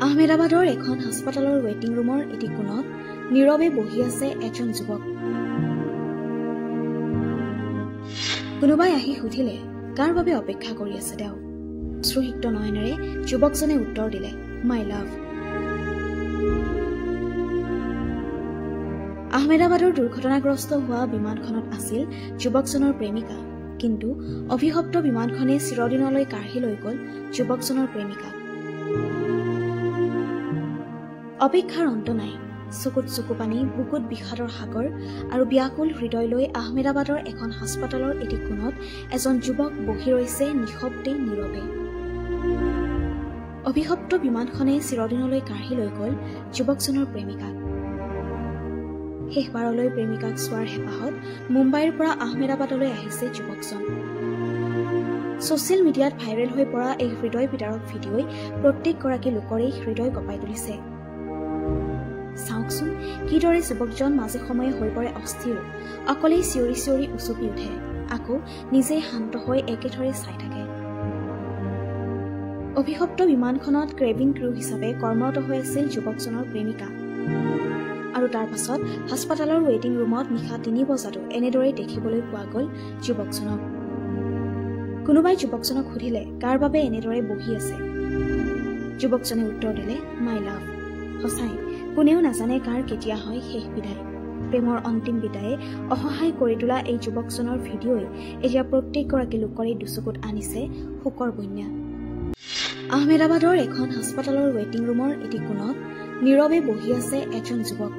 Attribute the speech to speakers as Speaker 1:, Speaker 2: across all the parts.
Speaker 1: আহমেদাবাদৰ এখন হাস্পতালৰ ৱেটিং ৰুমৰ এটি কোণত নীৰৱে বহি আছে এজন যুৱক। কোনোবাই আহি সুধিলে, কাৰ বাবে অপেক্ষা কৰি আছে তেওঁ? শ্ৰুসিক্ত নয়নেৰে যুৱকজনে উত্তৰ দিলে, মাই লাভ। আহমেদাবাদৰ দুৰ্ঘটনাগ্ৰস্ত হোৱা বিমানখনত আছিল যুৱকজনৰ প্ৰেমিকা, কিন্তু অভিশপ্ত বিমানখনে চিৰদিনলৈ কাঢ়ি লৈ গ'ল যুৱকজনৰ প্ৰেমিকাক। অপেক্ষাৰ অন্ত নাই। চকুত চকুপানী, বুকুত বিষাদৰ সাগৰ আৰু ব্যাকুল হৃদয় লৈ আহমেদাবাদৰ এখন হাস্পতালৰ এটি কোণত এজন যুৱক বহি ৰৈছে নিঃশব্দে, নীৰৱে। অভিশপ্ত বিমানখনে চিৰদিনলৈ কাঢ়ি লৈ গ'ল যুৱকজনৰ প্ৰেমিকাক। শেষবাৰলৈ প্ৰেমিকাক চোৱাৰ হেঁপাহত মুম্বাইৰ পৰা আহমেদাবাদলৈ আহিছে যুৱকজন। ছ'চিয়েল মিডিয়াত ভাইৰেল হৈ পৰা এই হৃদয় বিদাৰক ভিডিঅ'ই প্ৰত্যেকগৰাকী লোকৰেই হৃদয় কঁপাই তুলিছে। চাওকচোন কিদৰে যুৱকজন মাজে সময়ে হৈ পৰে অস্থিৰ, অকলেই চিঞৰি চিঞৰি উচুপি উঠে, আকৌ নিজেই শান্ত হৈ একেথৰে চাই থাকে। অভিশপ্ত বিমানখনত কেবিন ক্ৰু হিচাপে কৰ্মৰত হৈ আছিল যুৱকজনৰ প্ৰেমিকা আৰু তাৰ পাছত হাস্পতালৰ ৱেটিং ৰুমত নিশা 3 বজাতো এনেদৰেই দেখিবলৈ পোৱা গ'ল যুৱকজনক। কোনোবাই যুৱকজনক সুধিলে, কাৰ বাবে এনেদৰে বহি আছে? যুৱকজনে উত্তৰ দিলে, মাই লাভ। সঁচাই কোনেও নাজানে কাৰ কেতিয়া হয় শেষ বিদায়। প্ৰেমৰ অন্তিম বিদায়ে অসহায় কৰি তোলা এই যুৱকজনৰ ভিডিঅ'ই এতিয়া প্ৰত্যেকগৰাকী লোকৰে দুচকুত আনিছে শোকৰ বন্যা। আহমেদাবাদৰ এখন হাস্পতালৰ ৱেটিং ৰুমৰ এটি কোণত নীৰৱে বহি আছে এজন যুৱক।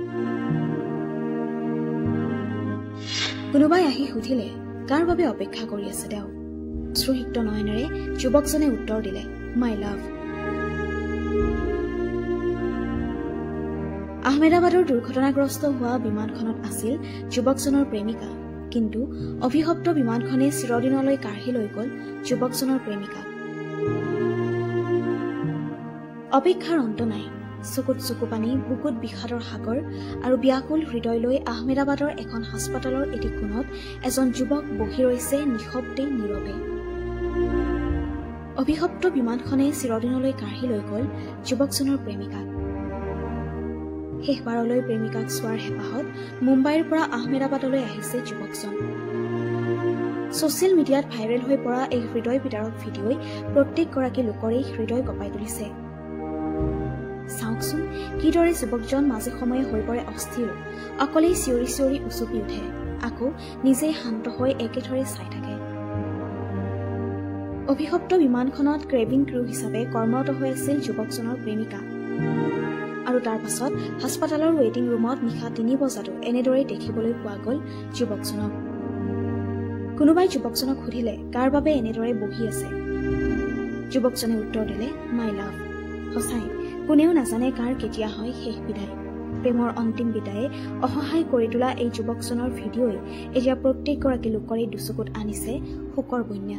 Speaker 1: কোনোবাই আহি সুধিলে, কাৰ বাবে অপেক্ষা কৰি আছে তেওঁ? শ্ৰুসিক্ত নয়নেৰে যুৱকজনে উত্তৰ দিলে, মাই লাভ। আহমেদাবাদৰ দুৰ্ঘটনাগ্ৰস্ত হোৱা বিমানখনত আছিল যুৱকজনৰ প্ৰেমিকা, কিন্তু অভিশপ্ত বিমানখনে চিৰদিনলৈ কাঢ়ি লৈ গ'ল যুৱকজনৰ প্ৰেমিকাক। অপেক্ষাৰ অন্ত নাই। চকুত চকুপানী, বুকুত বিষাদৰ সাগৰ আৰু ব্যাকুল হৃদয় লৈ আহমেদাবাদৰ এখন হাস্পতালৰ এটি কোণত এজন যুৱক বহি ৰৈছে নিঃশব্দে, নীৰৱে। অভিশপ্ত বিমানখনে চিৰদিনলৈ কাঢ়ি লৈ গ'ল যুৱকজনৰ প্ৰেমিকাক। শেষবাৰলৈ প্ৰেমিকাক চোৱাৰ হেঁপাহত মুম্বাইৰ পৰা আহমেদাবাদলৈ আহিছে যুৱকজন। ছ'চিয়েল মিডিয়াত ভাইৰেল হৈ পৰা এই হৃদয় বিদাৰক ভিডিঅ'ই প্ৰত্যেকগৰাকী লোকৰেই হৃদয় কঁপাই তুলিছে। চাওকচোন কিদৰে যুৱকজন মাজে সময়ে হৈ পৰে অস্থিৰ, অকলেই চিঞৰি চিঞৰি উচুপি উঠে, আকৌ নিজেই শান্ত হৈ একেথৰে চাই থাকে। অভিশপ্ত বিমানখনত কেবিন ক্ৰু হিচাপে কৰ্মৰত হৈ আছিল যুৱকজনৰ প্ৰেমিকা আৰু তাৰ পাছত হাস্পতালৰ ৱেটিং ৰুমত নিশা 3 বজাতো এনেদৰেই দেখিবলৈ পোৱা গ'ল যুৱকজনক। কোনোবাই যুৱকজনক সুধিলে, কাৰ বাবে এনেদৰে বহি আছে? যুৱকজনে উত্তৰ দিলে, মাই লাভ। সঁচাই কোনেও নাজানে কাৰ কেতিয়া হয় শেষ বিদায়। প্ৰেমৰ অন্তিম বিদায়ে অসহায় কৰি তোলা এই যুৱকজনৰ ভিডিঅ'ই এতিয়া প্ৰত্যেকগৰাকী লোকৰে দুচকুত আনিছে শোকৰ বন্যা।